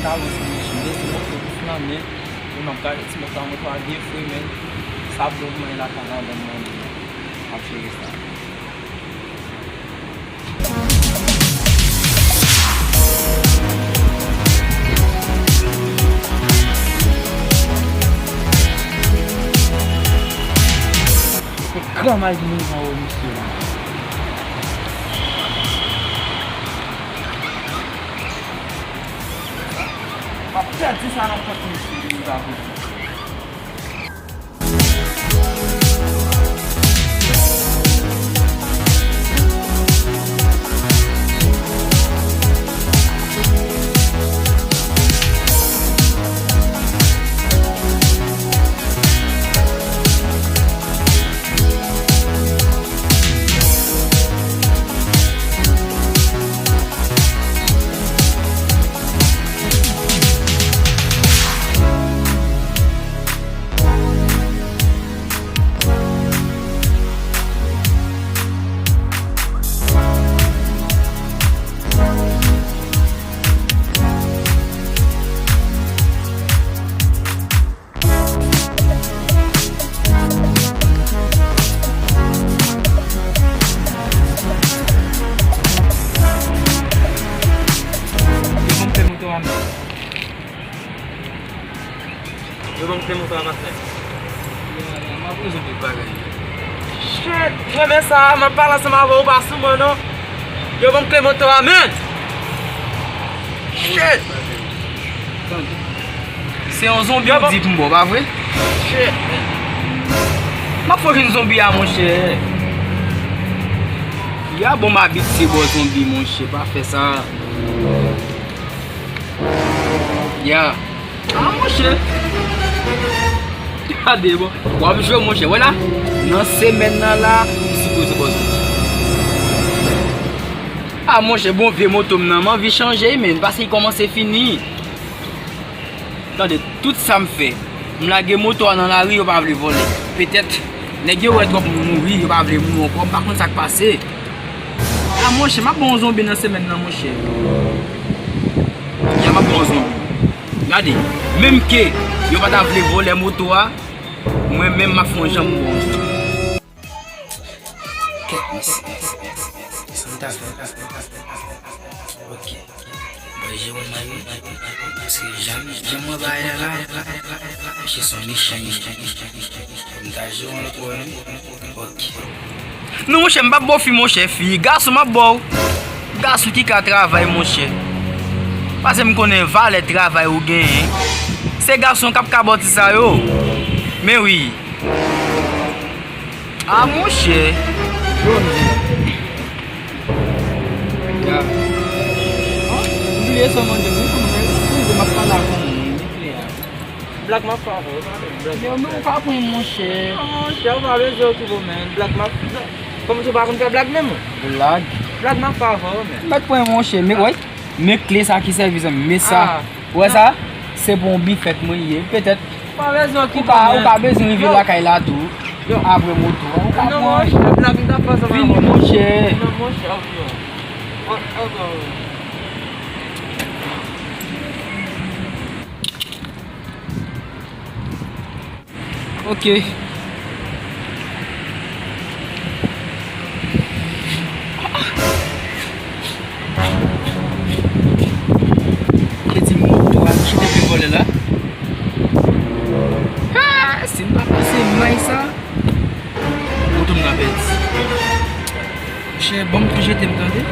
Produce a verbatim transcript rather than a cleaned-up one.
Sa bon, se mechan. Lese moto pou flannen. Pou n ap gade ti moto a, moto a byen fre, men sa bon pou mwen lakay la, ban mwen ap jere sa. Se granmay ki vin pran yo, mesye. M ap pèdi sa nan kont misye, li pa konprann. Yo ban m kle moto a, men. Yo ban m kle moto a, pastè. M ap rezoud tout bagay. Shit! M renmen sa, m ap pale ansanm avè w, ou pa sou mwen, non. Yo ban m kle moto a, men! Shit! Se yon zonbi ou di pou m ba w, pa vre? Shit, man. M ap fò jwenn zonbi a, monchè. Ya bon, m abitye bò zonbi, monchè, pa fè sa. Ya. Ah, monchè. Gade, bon. W ap jwe, monchè. Wè la, nan semèn nan la, m sipoze bò zonbi. Ah, monchè, bon vye moto m nan, m anvi chanje, men, paske li kòmanse fini. Tande, tout sa m fè, m lage moto a nan lari, yo pa vle vòlè. Petèt, nèg yo wè twòp moun mouri, yo pa vle mouri ankò, m pa konn sa k pase. A, monchè, m ap ba w zonbi nan semèn nan, monchè. Ya, m ap ba w zonbi. Gade, menm ke yo pa ta vle vòlè moto a, mwen menm m ap fè yon jan pou ba w zonbi. Kèt mesye. Sa m ta fè? Ok. Mwen jere w mal wi. Paske jan, jan mwen bay la la, misye se yon mechan, mechan, mechan, mechan. M ta jere w lòt wè wi. Ok. Non, monchè, m p ap ba w fi, monchè, fi. Gason, m ap ba w. Gason ki ka travay, monchè. Paske m konnen valè travay ou genyen. Se gason k ap ka ba w ti sa yo. Men wi. Ah, monchè. Yo, m di. Ya. Oh, m bliye sa w mande m wi, kòman, eskize, m ap pale ak yon moun, m bliye a. Blag m ap fè avè w, pa vle blag. Yo, men ou pa pran monchè. Non, monchè, ou pa bezwen okipe w, men. Blag m ap, non. Kòmsi ou pa konn fè blag menm? Blag? Blag m ap fè avè w, men. M mèt pran monchè, men, wè. Men kle sa ki sèvi zanmi, men sa. Ah. Ou wè sa? Se pou yon bifèt mwen ye. Petèt ou ka, ou ka bezwen rive lakay la tou. Apre moto a, ou ka pran. Non, monchè, blag m t ap fè sa. Vini, monchè. Non, monchè, ok. Ok. Ke di moto a ki te vle vòlè la? Ha! Si m pa pase may sa, moto m nan pèdi. Monchè, ban m tou jete m, tande.